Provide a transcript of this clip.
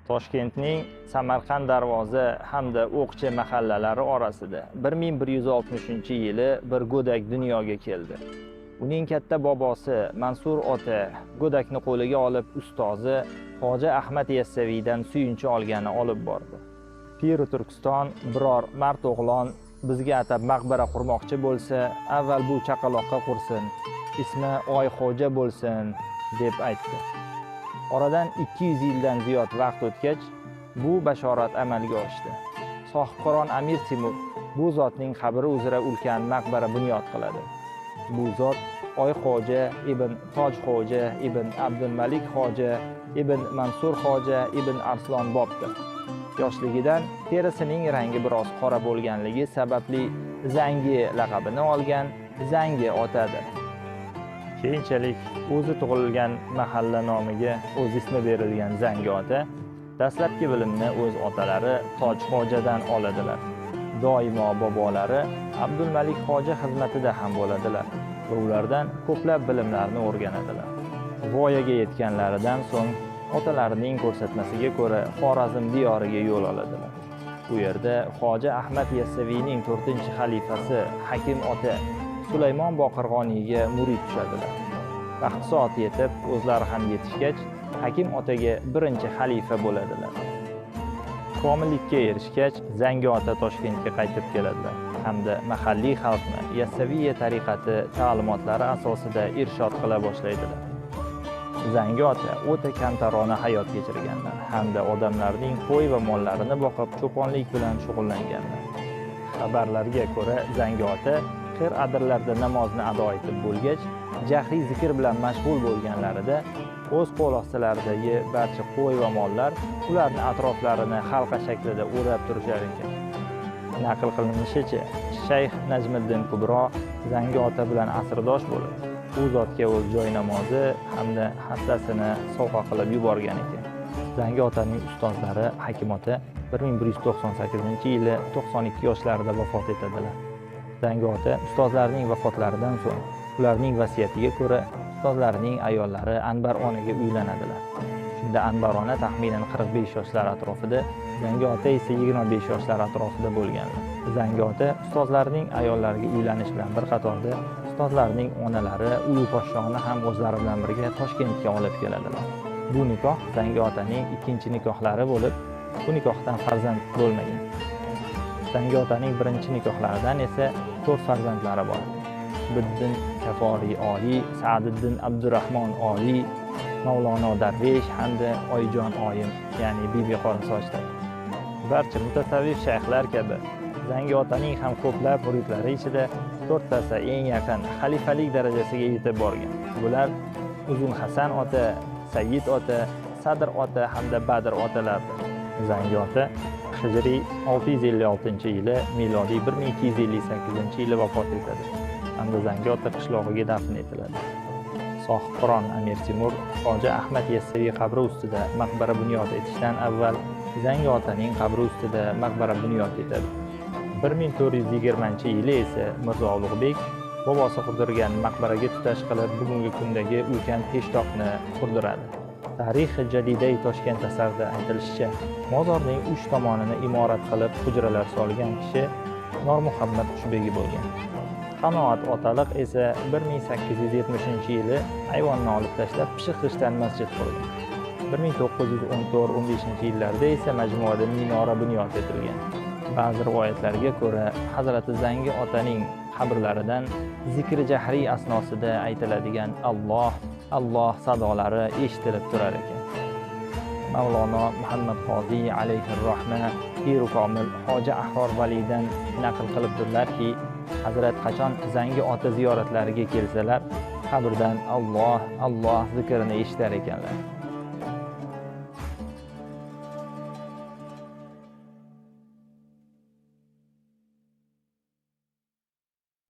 Toshkentning Samarqand Darvoza hamda O'qchi mahallalari orasida 1160-yili bir go'dak dunyoga keldi. Uning katta bobosi Mansur ota go'dakni qo'liga olib ustozi Hoji Ahmad Yassaviydan suyunchi olgani olib bordi. Piri Turkiston biror mard o'g'lon bizga atab maqbara qurmoqchi bo'lsa, avval bu chaqaloqqa qursin, ismi Oyxo'ja bo'lsin, deb aytdi. Oradan 200 yildan ziyod vaqt o'tgach, bu bashorat amalga oshdi. Sohibqiron Amir Temur bu zotning qabri uzra ulkan maqbara bunyod qiladi. Bu zot Oyxo'ja ibn Tojxo'ja ibn Abdulmalik Xo'ja ibn Mansur Xo'ja ibn Arslon Bobdir. Yoshligidan terisining rangi biroz qora bo'lganligi sababli Zangi laqabini olgan Zangi otadir. Keyinchalik o'zi tug'ilgan mahalla nomiga o'z ismi berilgan Zangi ota dastlabki bilimni o'z otalari Tojxo'jadan oladilar. Doimo bobolari Abdulmalik Xo'ja xizmatida ham bo'ladilar va ulardan ko'plab bilimlarni o'rganadilar. Voyaga yetganlaridan so'ng otalarining ko'rsatmasiga ko'ra Xorazm diyoriga yo'l oladilar. U yerda Hoji Ahmad Yassaviyning 4-xalifasi Hakim ota Sulaymon Boqirg'oniyga murid tushadilar. Vaqt soat yetib, o'zlari ham yetishgach, Hakim otaga 1-xalifa bo'ladilar. Komillikka erishgach, Zangi ota Toshkentga qaytib keladilar hamda mahalliy xalqni Yassaviya tariqati ta'limotlari asosida irshod qila boshlaydilar. Zangi ota o'ta kamtarona hayot kechirganlar hamda odamlarning qo'y va mollarini boqib, cho'ponlik bilan shug'ullanganlar. Xabarlarga ko'ra, Zangi ota qir adirlarda namozni ado etib bo'lgach, jahriy zikr bilan mashg'ul bo'lganlarida o'z qo'l ostilaridagi barcha qo'y va mollar ularni atroflarini halqa shaklida o'rab turishar ekan. Naql qilinishicha, Shayx Najmiddin Kubro Zangi ota bilan asrdosh bo'lib, u zotga o'z joy namozi hamda hassasini sovg'a qilib yuborgan ekan. Zangi otaning ustozlari Hakim ota 1198-yili 92 yoshlarida vafot etadilar. Zangi ota ustozlarining vafotlaridan so'ng ularning vasiyatiga ko'ra ustozlarining ayollari Anbar onaga uylanadilar. Shunda Anbar ona taxminan 45 yoshlar atrofida, Zangi ota esa 25 yoshlar atrofida bo'lganlar. Zangi ota ustozlarining ayollariga uylanish bilan bir qatorda ustozlarining onalari Ulu Poshshoni ham o'zlari bilan birga Toshkentga olib keladilar. Bu nikoh Zangi otaning ikkinchi nikohlari bo'lib, bu nikohdan farzand bo'lmagan. Zangi otaning birinchi nikohlaridan esa 4 farzandlari bor. Qutbiddin Kaforiy Oliy, Sa'diddin Abdurahmon Oliy, Mavlono Darvesh hamda Oyjon oyim, ya'ni Bibi Qorasochdir. Barcha mutasavvif shayxlar kabi Zangi otaning ham ko'plab muridlari ichida 4 tasi eng yaqin xalifalik darajasiga yetib borgan. Bular Uzun Hasan ota, Sayyid ota, Sadr ota hamda Badr otalardir. Zangi ota hijriy 656-yili, milodiy 1258-yili vafot etadi hamda Zangi ota qishlog'iga dafn etiladi. Sohibqiron Amir Temur Hoji Ahmad Yassaviy qabri ustida maqbara bunyod etishdan avval Zangi otaning qabri ustida maqbara bunyod etadi. 1420-yili esa Mirzo Ulug'bek bobosi qurdirgan maqbaraga tutash qilib bugungi kundagi ulkan peshtoqni qurdiradi. Tarix Jadidai Toshkent asarida aytilishicha, mozorning 3 tomonini imorat qilib hujralar solgan kishi Normuhammad Qushbegi bo'lgan. Qanoat otaliq esa 1870-yili ayvonni olib tashlab pishiq g'ishtdan masjid qurgan. 1914-15 yillarda esa majmuada minora bunyod etilgan. Ba'zi rivoyatlarga ko'ra, Hazrati Zangi otaning qabrlaridan zikri jahriy asnosida aytiladigan Alloh, Alloh sadolari eshitilib turar ekan. Mavlono Muhammad Qoziy alayhi rahma Piru Komil Hoji Ahror Valiydan naql qilibdirlarki, Hazrat qachon Zangi ota ziyoratlariga kelsalar, qabrdan Alloh, Alloh zikrini eshitar ekanlar.